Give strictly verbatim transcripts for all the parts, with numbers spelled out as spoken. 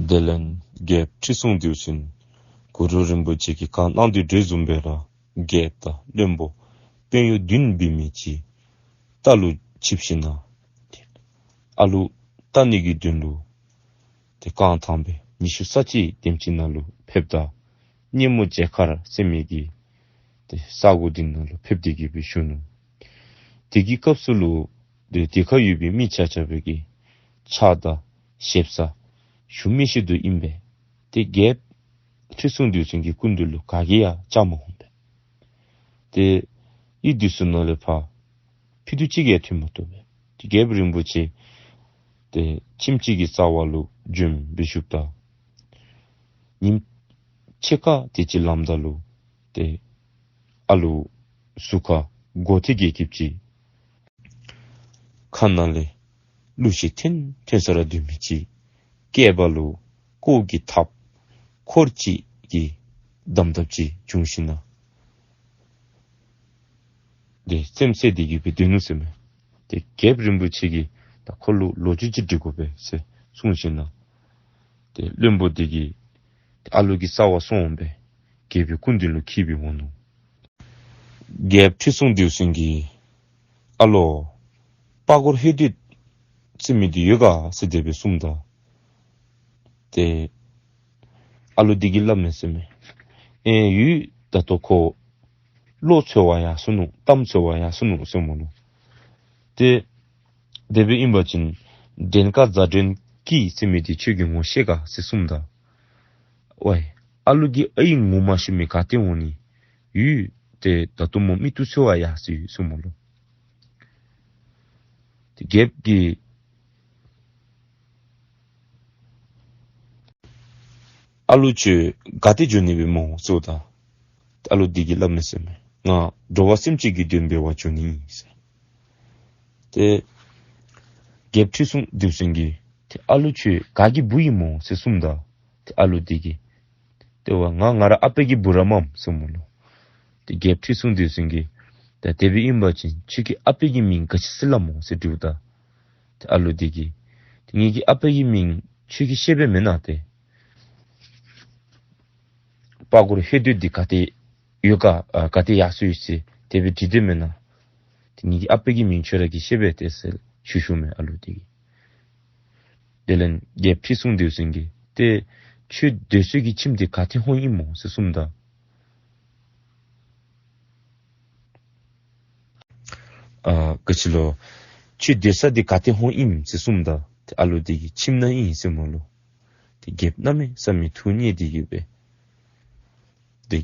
དེ་ལས་རྒྱལཔོ་ཁྲི་སྲོང་ལྡེའུ་བཙན་གུ་རུ་རིན་པོ་ཆེ་གིས་བཀའ་གནང་དོ་བཟུམ་སྦེ་ར་རྒྱལཔོ་དང་བློན་པོ་དཔོན་གཡོག་བདུན་འབད་མི་ཅིག་རྟ་ལུ་ཆིབས་ཞིནམ་ལས་ཨ་ལུ་བལྟ་ནི་གི་དོན་ལུ་ཏེ་རྐང་ཐང་སྦེ་ཉི་ཤུ་རྩ་གཅིག་དེམ་ཅིག་ནང་ལུ་ཕེབས་ད་སྙེ་མོ་མཇལ་མཁར་ཟེར་མི་གི་ཏེ་ས་གོ་འདི་ནང་ལུ་ཕེབས་ཏེ་གི་སྦེ་བཞུགས་ནུག། དེ་གི་སྐབས་སུ་ལུ་ཏེ་དེ་ཁར་ཡོད་པའི་མི་ཆ་ཁྱབ་ཀྱིས་ཕྱག་དང་ཞབས་སར་ཞུ་མི་ཤེས་དོ་ཨིན་པས། ཏེ་རྒྱལཔོ་ཁྲི་སྲོང་ལྡེའུ་བཙན་གྱི་སྐུ་མདུན་ལུ་ག་གིས་ཡང་བཅར་མ་འོང་པས། ཏེ་ཨི་དུས་སུ་ནང་ལས་ཕར་ཕུད་རྡོག་གཅིག་ཡང་ཐོན་མ་བཏུབ་པས། ཏེ་རྒྱལཔོ་རིན་པོ་ཆེ་ཏེ་ཁྱིམ་གཅིག་གི་རྩ་བ་ལུ་བྱོན་སྦེ་བཞུགསཔ་ད་ཉིནམ་ཕྱེད་ཀ་དེ་ཅིག་ལངམ་ད་ལུ་ཏེ་ཨ་ལུ་ཟུར་ཁར་མགོ་ཐེངས་བརྒྱད་ཅུ་ཅིག་ཁ་ནང་ལས་གླུ་གཞས་འཐེན་འཐེན་ས་ར་སྡོད་མི་ཅིག་སྐེད་པ་ལུ་ཀོ་གི་ཐགཔ་འཁོར་ཅིག་གི་འདམ་ཐགཔ་ཅིག་བྱུང་ཞིནམ་ལས་ཏེ་རྩེདམོ་རྩེ་སྟེ་གི་སྦེ་སྡོད་ནུག་ཟེར་མས། ཏེ་རྒྱལཔོ་རིན་པོ་ཆེ་གིས་ད་ཁོ་ལུ་ལོ་རྒྱུས་ཅིག་འདྲི་དགོ་པས་ཟེར་གསུངས་ཞིནམ་ལས་ཏེ་བློན་པོ་དེ་གིས་ཏེ་ཨ་ལུ་གི་རྩ་བར་སོང་སྦེ་རྒྱལ་པོའི་སྐུ་མདུན་ལུ་འཁྱིད་སྦེ་འོང་ནུག། རྒྱལཔོ་ཁྲི་སྲོང་ལྡེའུ་བཙན་གྱིས་ཨ་ལོ་པ་གོར་ཧེ་དོད་ཟེར་མི་འདི་ཡོད་ག་ཟེར་དེ་སྦེ་གསུངམ་ད་ཏེ་ཨ་ལུ་འདི་གིས་སླབ་མས་ཟེར་མས། ཨེ་ཡོད། ད་ལྟོ་ཁོ་བློ་འཚོལ་བར་ཡར་སོ་ནུག། གཏམ་འཚོལ་བར་ཡར་སོ་ནུག་ཟེར་མས་ལོ། ཏེ་དེ་སྦེ་ཨིན་པ་ཅིན་འདྲེན་དཀར་ཛ་འདྲེན་སྐྱིད་ཟེར་མི་འདི་ཁྱོད་ཀྱིས་ངོ་ཤེས་ག་ཟེར་གསུངམ་ད་ཝའི་ཨ་ལུ་གིས་ཨའི་ངོ་མ་ཤེས་མི་ག་ཏེ་འོང་ནི། ཡོད། ཏེ་ད་ལྟོ་མོ་མིག་ཏོ་འཚོལ་བར་ཡར་སོ་ཡི་ཟེར་མས་ལོ། ཏེ་རྒྱལཔོ་གིས་ཨ་ལུ་ཁྱོད་ག་ཏེ་འགྱོ་ནི་སྦེ་སྨོ་ཟེརཝ་ད་ཨ་ལུ་འདི་གིས་སླབ་མས་ཟེར་མས། ང་འགྲོ་བ་སེམས་ཅན་གྱི་དོན་འབད་བར་འགྱོ་ནི་ཟེར། ཏེ་རྒྱལཔོ་ཁྲི་སྲོང་ལྡེའུ་བཙན་གྱིས་ཏེ་ཨ་ལུ་ཁྱོད་ག་གི་བུ་ཨིན་སྨོ་ཟེར་གསུངམ་ད་ཏེ་ཨ་ལུ་འདི་གིས་ཏེ་ཝའི་ང་ང་རའི་ཨ་པའི་གི་བུ་ར་མས་ཟེར་མས་ལོ། ཏེ་རྒྱལཔོ་ཁྲི་སྲོང་ལྡེའུ་བཙན་གྱིས་ད་དེ་སྦེ་ཨིན་པ་ཅིན་ཁྱོད་ཀྱི་ཨ་པའི་གི་མིང་ག་ཅི་ཟེར་སླབ་སྨོ་ཟེར་དྲིཝ་ད་ཏེ་ཨ་ལུ་འདི་གིས་ཏེ་ངེ་གི་ཨ་པའི་གི་མིང་ཁྱོད་ཀྱིས་ཤེས་པས་མེན་ན། ཏེ་པ་གོར་ཧེ་དོད་འདི་ག་ཏེ་ཡོད་ག་ཨ་ག་ཏེ་ཡར་སོ་ཡི་ཟེར་དེ་སྦེ་འདྲི་དོ་མེན་ན། ཏེ་ངེ་གི་ཨ་པའི་གི་མིང་ཁྱོད་ར་གིས་ཤེས་པས་ཏེ་ཟེར་ཞུ་ཞུཝ་མས་ཨ་ལུ་འདི་གིས། དེ་ལས་རྒྱལཔོ་ཁྲི་སྲོང་ལྡེའུ་བཙན་གྱིས་ཏེ་ཁྱོད་སྡོད་སའི་གི་ཁྱིམ་འདི་ག་ཏེ་ཧོངས་ཨིན་སྨོ་ཟེར་གསུངམ་ད་ཨ་ག་ཅི་ལོ། ཁྱོད་སྡོད་ས་འདི་ག་ཏེ་ཧོངས་ཨིན་ཟེར་གསུངམ་ད་ཏེ་ཨ་ལུ་འདི་གིས་ཁྱིམ་ནང་ཨིན་ཟེར་མས་ལོ། ཏེ་རྒྱལཔོ་གནམ་མེད་ས་མེད་ཐུགས་མཉེས་ཏེ་གི་སྦེ་ཏེ་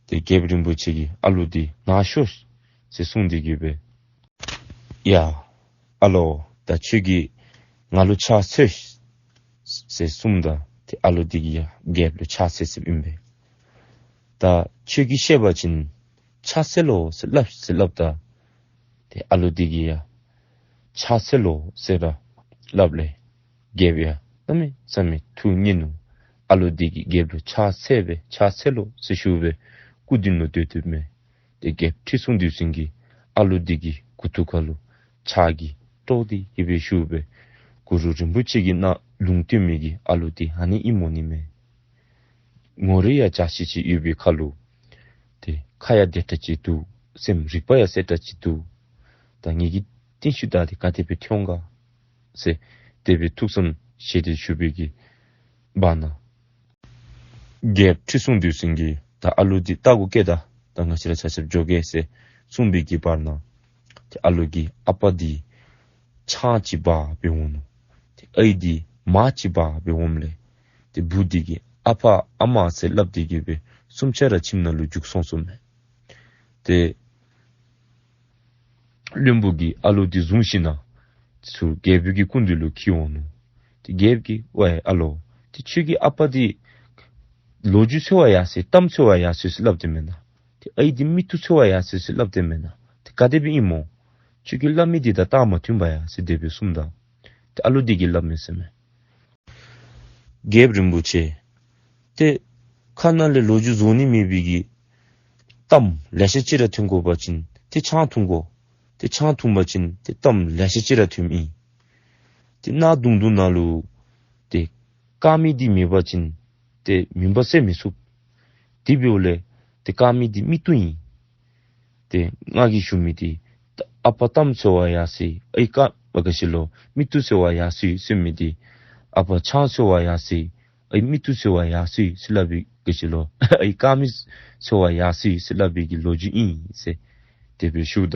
ཏེ་རྒྱལཔོ་རིན་པོ་ཆེ་གིས་ཨ་ལུ་འདི་ནཱ་ཤོག་ཟེར་གསུངས་ཏེ་གི་སྦེ་ཡ་ཨ་ལོ་ད་ཁྱོད་ཀྱིས་ང་ལུ་ཕྱག་འཚལ་ཟེར་གསུངམ་ད་ཏེ་ཨ་ལུ་འདི་གིས་ཡ་རྒྱལཔོ་ལུ་ཕྱག་འཚལ་འཚལཝ་ཨིན་པས། ད་ཁྱོད་ཀྱིས་ཤེས་པ་ཅིན་ཕྱག་འཚལ་ལོ་ཟེར་སླབ་ཟེར་སླབ་ད་ཏེ་ཨ་ལུ་འདི་གིས་ཡ་ཕྱག་འཚལ་ལོ་ཟེར་ར་སླབ་ལས་རྒྱལཔོ་ཡ་གནམ་མེད་ས་མེད་ཐུགས་མཉེས་ནུག། ཨ་ལུ་འདི་གིས་རྒྱལཔོ་ལུ་ཕྱག་འཚལ་སྦེ་ཕྱག་འཚལ་ལོ་ཟེར་ཞུ་སྦེ་སྐུ་མདུན་ལུ་སྡོད་སྡོདཔ་མས། ཏེ་རྒྱལཔོ་ཁྲི་སྲོང་ལྡེའུ་བཙན་གྱིས་ཨ་ལུ་འདི་གི་མགུ་ཏོ་ཁ་ལུ་ཕྱག་གིས་དཀྲོགས་ཏེ་གི་སྦེ་ཞུ་སྦེ་གུ་རུ་རིན་པོ་ཆེ་གི་ནང་ལུང་བསྟན་མི་གི་ཨ་ལུ་འདི་ཨ་ནི་ཨིནམ་འོང་ནི་མས། ངོ་རིས་ཡང་འཇའ་ཆི་ཆི་ཡོད་པའི་ཁར་ལུ་ཏེ་ཁ་ཡང་བདེ་དྲགས་ཅིག་འདུག། སེམས་རིག་པ་ཡང་གསལ་དྲགས་ཅིག་འདུག། ད་ངེ་གི་རྟིང་ཤུལ་བདའ་སྟེ་ག་དེ་སྦེ་ཐོན་ག་ཟེར་དེ་སྦེ་ཐུགས་བསམ་བཞེས་ཏེ་བཞུགས་པའི་གི་བར་ན་རྒྱལཔོ་ཁྲི་སྲོང་ལྡེའུ་བཙན་གྱིས་ད་ཨ་ལུ་འདི་བལྟ་དགོ་གེ། ད་ད་ང་བཅས་ར་ཆ་ཁྱབ་འགྱོ་གེ་ཟེར་གསུངས་པའི་གི་བར་ན་ཏེ་ཨ་ལུ་གི་ཨ་པ་འདི་ཆང་ཅིག་འབག་སྦེ་འོང་ནུག། ཏེ་ཨའི་འདི་མར་ཅིག་འབག་སྦེ་འོངམ་ལས་ཏེ་བུ་འདི་གིས་ཨ་ཕ་ཨ་མ་ཟེར་སླབ་སྟེ་གི་སྦེ་གསུམ་ཆ་ར་ཁྱིམ་ནང་ལུ་འགྱོ་སོང་སོངམ་མས། ཏེ་བློན་པོ་གིས་ཨ་ལུ་འདི་བཟུང་ཞིནམ་ལས་ཚུར་རྒྱལ་པོའི་གི་སྐུ་མདུན་ལུ་འཁྱིད་འོང་ནུག། ཏེ་རྒྱལཔོ་གིས་ཝའི་ཨ་ལོ་ཏེ་ཁྱོད་ཀྱི་ཨ་པ་འདི་ལོ་རྒྱུས་འཚོལ་བར་ཡར་སོ་ཡི་གཏམ་འཚོལ་བར་ཡར་སོ་ཡི་ཟེར་སླབ་སྟེ་མེན་ན། ཏེ་ཨའི་འདི་མིག་ཏོ་འཚོལ་བར་ཡར་སོ་ཡི་ཟེར་སླབ་སྟེ་མེན་ན། ཏེ་ག་དེ་སྦེ་ཨིན་སྨོ། ཁྱོད་ཀྱིས་སླབ་མི་འདི་དང་རྟགས་མ་མཐུན་པས་ཡ་ཟེར་དེ་སྦེ་གསུངམ་ད་ཏེ་ཨ་ལུ་འདི་གིས་སླབ་མས་ཟེར་མས། རྒྱལཔོ་རིན་པོ་ཆེ། ཏེ་ཁ་ནང་ལས་ལོ་རྒྱུས་བཟོ་ནི་མེད་པའི་གི་གཏམ་ལེ་ཤ་ཅིག་ར་ཐོན་དགོ་པ་ཅིན་ཏེ་ཆང་འཐུང་དགོ། ཏེ་ཆང་འཐུང་པ་ཅིན་ཏེ་གཏམ་ལེ་ཤ་ཅིག་ར་ཐོནམ་ཨིན། ཏེ་གནག་དུང་དུང་ནང་ལུ་ཏེ་ དཀར་མེ་འདི་མེད་པ་ཅིན་ཏེ་མུན་པ་སེལ་མི་ཚུགས། དེ་འབདཝ་ལས་ཏེ་དཀར་མེ་འདི་མིག་ཏོ་ཨིན། ཏེ་ང་གིས་ཞུ་མི་འདི་ཨ་པ་གཏམ་འཚོལ་བར་ཡར་སོ་ཡི། ཨའི་དཀར་མེ་ག་ཅི་ལོ་མིག་ཏོ་འཚོལ་བར་ཡར་སོ་ཡི་ཟེར་མི་འདི་ཨ་པ་ཆང་འཚོལ་བར་ཡར་སོ་ཡི། ཨའི་མིག་ཏོ་འཚོལ་བར་ཡར་སོ་ཡི་ཟེར་སླབ་པའི་ག་ཅི་ལོ། ཨའི་དཀར་མེ་འཚོལ་བར་ཡར་སོ་ཡི་ཟེར་སླབ་པའི་གི་ལོ་རྒྱུས་ཨིན་ཟེར་དེ་སྦེ་ཞུཝ་ད་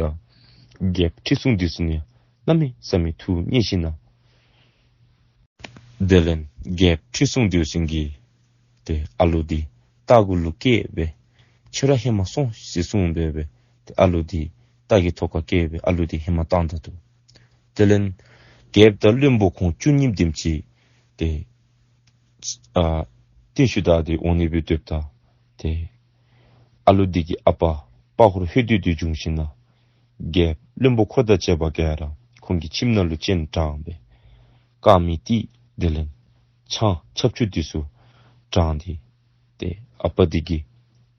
རྒྱལཔོ་ཁྲི་སྲོང་ལྡེའུ་བཙན་ཡང་གནམ་མེད་ས་མེད་ཐུགས་མཉེས་ཞིནམ་ལས། དེ་ལས་རྒྱལཔོ་ཁྲི་སྲོང་ལྡེའུ་བཙན་གྱིས་ཏེ་ཨ་ལུ་འདི་རྟ་གུ་ལུ་བཀལ་སྦེ་ཁྱོད་ར་ཧེ་མ་སོང་ཟེར་གསུངས་སྦེ་སྦེ་ཏེ་ཨ་ལུ་འདི་རྟ་གི་ཐོག་ཁར་བཀལ་སྦེ་ཨ་ལུ་འདི་ཧེ་མ་བཏང་ད་ནུག། དེ་ལས་རྒྱལཔོ་དང་བློན་པོ་ཁོང་བཅུ་གཉིས་དེམ་ཅིག་ཏེ་ཨ་རྟིང་ཤུལ་བདའ་སྟེ་འོང་ནི་སྦེ་སྡོདཔ་ད་ཏེ་ཨ་ལུ་འདི་གི་ཨ་པ་པག་ཧུར་ཧོད་ཏོག་ཏོ་བྱུང་ཞིནམ་ལས་རྒྱལཔོ་བློན་པོ་འཁོར་དང་བཅས་པ་ག་ར་ཁོང་གི་ཁྱིམ་ནང་ལུ་སྤྱན་དྲངས་སྦེ་དཀར་མེ་ཏིག་དེ་ལས་ཆང་ཆབ་ཆུ་འདི་ཚུ་དྲངས་ཏེ་ཏེ་ཨ་པ་འདི་གིས་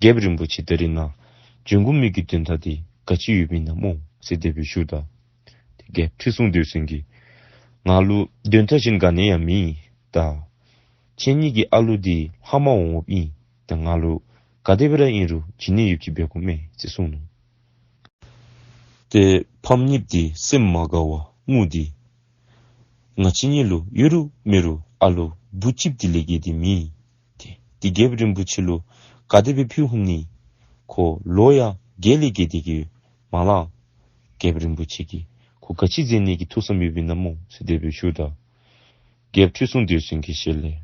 རྒྱལཔོ་རིན་པོ་ཆེ་ད་རིས་ནཱ་བྱོན་དགོ་མི་གི་དོན་དག་འདི་ག་ཅི་ཡོདཔ་ཨིན་ན་སྨོ་ཟེར་དེ་སྦེ་ཞུཝ་ད་ཏེ་རྒྱལཔོ་ཁྲི་སྲོང་ལྡེའུ་བཙན་གྱིས་ང་ལུ་དོན་དག་གཞན་ག་ནི་ཡང་མེད། ད་ཁྱེད་གཉིས་ཀྱི་ཨ་ལུ་འདི་ལྷག་མ་འོང་འོངམ་ཨིན། ད་ང་ལུ་ག་དེ་སྦེ་ར་ཨིན་རུང་བྱིན་ནི་ཡོདཔ་ཅིག་འབད་དགོ་མས་ཟེར་གསུངས་ནུག། ཏེ་ཕམ་གཉིསཔོ་འདི་སེམས་མ་དགའ་བར་ངུ་སྟེ་ང་བཅས་གཉིས་ལུ་ཡོད་རུང་མེད་རུང་ཨ་ལུ་བུ་གཅིགཔོ་འདི་ལས་བརྒལ་ཏེ་མེད། ཏེ་འདི་རྒྱལཔོ་རིན་པོ་ཆེ་ལུ་ག་དེ་སྦེ་ཕུལ་འོང་ནི། ཁོ་ལོ་ཡང་བརྒྱད་ལས་བརྒལ་ཏེ་གི་མ་ལང་། རྒྱལཔོ་རིན་པོ་ཆེ་གིས་ཁོ་ག་ཅི་མཛད་ནི་གི་ཐུགས་བསམ་ཡོདཔ་ཨིན་ན་སྨོ་ཟེར་དེ་སྦེ་ཞུཝ་ད་རྒྱལཔོ་ཁྲི་སྲོང་ལྡེའུ་བཙན་གྱི་ཞལ་ལས་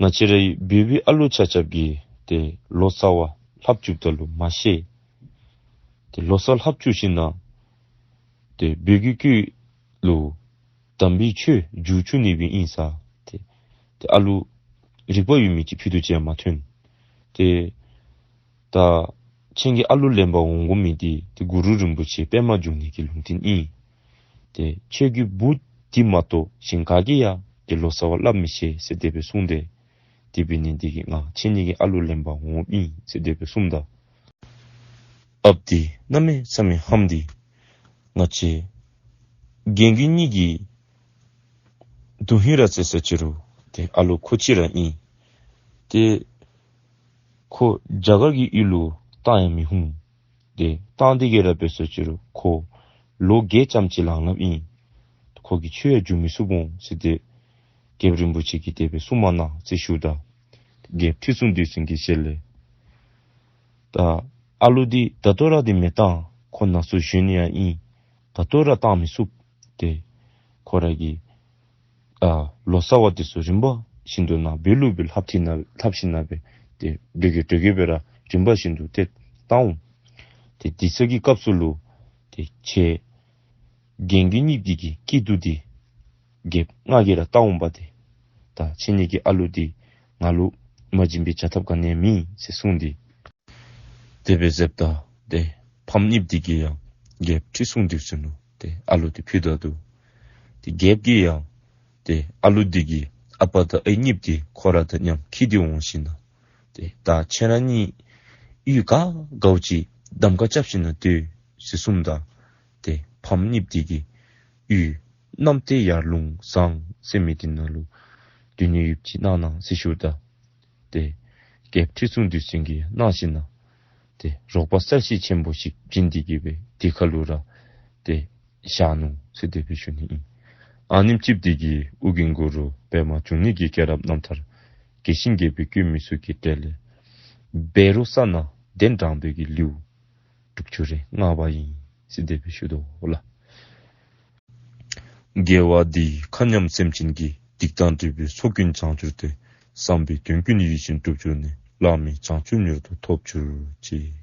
ང་བཅས་རའི་བོད་པའི་ཨ་ལུ་ཆ་ཁྱབ་ཀྱིས་ཏེ་ལོ་ཙཱ་བ་ལྷབ་བཅུགཔ་ད་ལུ་མ་ཤེས། ཏེ་ལོ་ཙཱ་ལྷབ་བཅུག་ཞིནམ་ལས་ཏེ་བོད་ཀྱི་སྐད་ལུ་དམ་པའི་ཆོས་བསྒྱུར་བཅུག་ནི་སྦེ་ཨིན་ས། ཏེ་ཏེ་ཨ་ལུ་རིག་པ་ཡོད་མི་ཅིག་ཕུད་རྡོག་ཅིག་ཡང་མ་ཐོན། ཏེ་ད་ཁྱེད་ཀྱི་ཨ་ལུ་ལེན་པར་འོང་དགོ་མི་འདི་ཏེ་གུ་རུ་རིན་པོ་ཆེ་པདྨ་འབྱུང་གནས་ཀྱི་ལུང་བསྟན་ཨིན། ཏེ་ཁྱོད་ཀྱི་བུ་འདི་མ་གཏོགས་གཞན་ག་གིས་ཡང་ཏེ་ལོ་ཙཱ་བ་སླབ་མི་ཤེས་ཟེར་དེ་སྦེ་གསུངས་ཏེ། དེ་འབད་ནི་འདི་གིས་ང་ཁྱེད་གཉིས་ཀྱི་ཨ་ལུ་ལེན་པར་འོངམ་ཨིན་ཟེར་དེ་སྦེ་གསུངམ་ད་ཨཔ་འདི་གནམ་མེད་ས་མེད་ཧམ་སྟེ་ང་བཅས་རྒན་རྒོན་གཉིས་ཀྱི་དོན་ཧིང་ར་བརྩེ་ས་ཅི་རུང་ཏེ་ཨ་ལུ་ཁོ་གཅིག་ར་ཨིན། ཏེ་ཁོ་རྒྱ་གར་གྱི་ཡུལ་ལུ་གཏང་ཡང་མི་འོང་། ཏེ་གཏང་སྟེ་གི་ར་འབད་ས་ཅི་རུང་ཁོ་ལོ་བརྒྱད་ཙམ་ཅིག་ལང་ལངམ་ཨིན། ཁོ་གིས་ཆོས་ཡང་བསྒྱུར་མི་ཚུགས་འོང་ཟེར་ཏེ་རྒྱལཔོ་རིན་པོ་ཆེ་གིས་དེ་སྦེ་གསུངམ་མས་ན་ཟེར་ཞུཝ་ད་རྒྱལཔོ་ཁྲི་སྲོང་ལྡེའུ་བཙན་གྱི་ཞལ་ལས་ད་ཨ་ལུ་འདི་ད་ལྟོ་ར་འདི་མི་གཏང་། ཁོ་ནང་སོ་གཞོན་ཡང་ཨིན། ད་ལྟོ་ར་གཏང་མི་ཚུགས། ཏེ་ཁོ་ར་གིས་ཨ་ལོ་ཙཱ་བ་འདི་ཚུ་རིམ་པ་བཞིན་དུ་ནཱ་བོད་ལུ་སྦེ་ལྷབ་སྟེ་ནཱ་ལྷབ་ཞིནམ་ལས་སྦེ་ཏེ་འགྲོ་གི་འགྲོ་གི་སྦེ་ར་རིམ་པ་བཞིན་དུ་ཏེ་གཏང་འོང་། ཏེ་དེ་ཚེ་གི་སྐབས་སུ་ལུ་ཏེ་ཁྱེད་རྒན་རྒོན་གཉིས་འདི་གི་སྐྱིད་སྡུག་འདི་རྒྱལཔོ་ང་གིས་ར་བལྟ་འོང་པ་ཏེ། ད་ཁྱེད་གཉིས་ཀྱི་ཨ་ལུ་འདི་ང་ལུ་མ་བྱིན་པའི་བྱ་ཐབས་ག་ནི་ཡང་མེད་ཟེར་གསུངས་ཏེ། དེ་སྦེ་མཛདཔ་ད་ཏེ་ཕམ་གཉིསཔོ་འདི་གིས་ཡང་རྒྱལཔོ་ཁྲི་སྲོང་ལྡེའུ་བཙན་ལུ་ཏེ་ཨ་ལུ་འདི་ཕུལ་ད་ནུག། ཏེ་རྒྱལཔོ་གིས་ཡང་ཏེ་ཨ་ལུ་འདི་གི་ཨ་པ་དང་ཨའི་གཉིསཔོ་འདི་ཁོ་ར་དང་མཉམ་འཁྱིད་དེ་འོང་ཞིནམ་ལས་ཏེ་ད་ཁྱེད་ར་གཉིས་ཡུལ་ག་དགའཝ་ཅིག་གདམ་ཁ་རྐྱབ་ཞིནམ་ལས་སྡོད་ཟེར་གསུངམ་ད་ཏེ་ཕམ་གཉིསཔོ་འདི་གིས་ཡུལ་གནམ་བདེ་ཡར་ཀླུང་བཟང་ཟེར་མི་འདི་ནང་ལུ་སྡོད་ནི་ཡོདཔ་ཅིག་གནང་གནང་ཟེར་ཞུཝ་ད་ཏེ་རྒྱལཔོ་ཁྲི་སྲོང་ལྡེའུ་བཙན་གྱིས་གནང་ཞིནམ་ལས་ཏེ་རོགས་པ་གསལ་བཤད་ཆེན་པོ་ཞིག་བྱིན་ཏེ་གི་སྦེ་དེ་ཁར་ལུ་ར་ཏེ་བཞག་ནུག་ཟེར་དེ་སྦེ་ཞུ་ནི་ཨིན། ཨ་ནེམ་ཅིག་འདི་གིས་ཨོ་རྒྱན་གུ་རུ་པདྨ་འབྱུང་གནས་ཀྱི་སྐྱེས་རབས་རྣམ་ཐར་རྒྱས་ཤིང་རྒྱས་པའི་སྐུ་མི་ཚུགས་ཀྱི་གྲས་ལས་བཻ་རོ་ཙ་ན་གདན་དྲངས་པའི་གི་ལེའུ་དྲུག་ཅུ་རེ་ལྔ་པ་ཨིན་ཟེར་དེ་སྦེ་ཞུ་དོ་ལགས། དགེ་བ་འདིས་མཁའ་མཉམ་སེམས་ཅན་གྱི། སྡིག་དང་སྒྲིབ་པའི་ཚོགས་ཀུན་བྱང་གྱུར་ཏེ། བསམ་པའི་དོན་ཀུན་ཡིད་བཞིན་འགྲུབ་གྱུར་ནས། བླ་མེད་བྱང་ཆུབ་མྱུར་དུ་ཐོབ་གྱུར་ཅིག།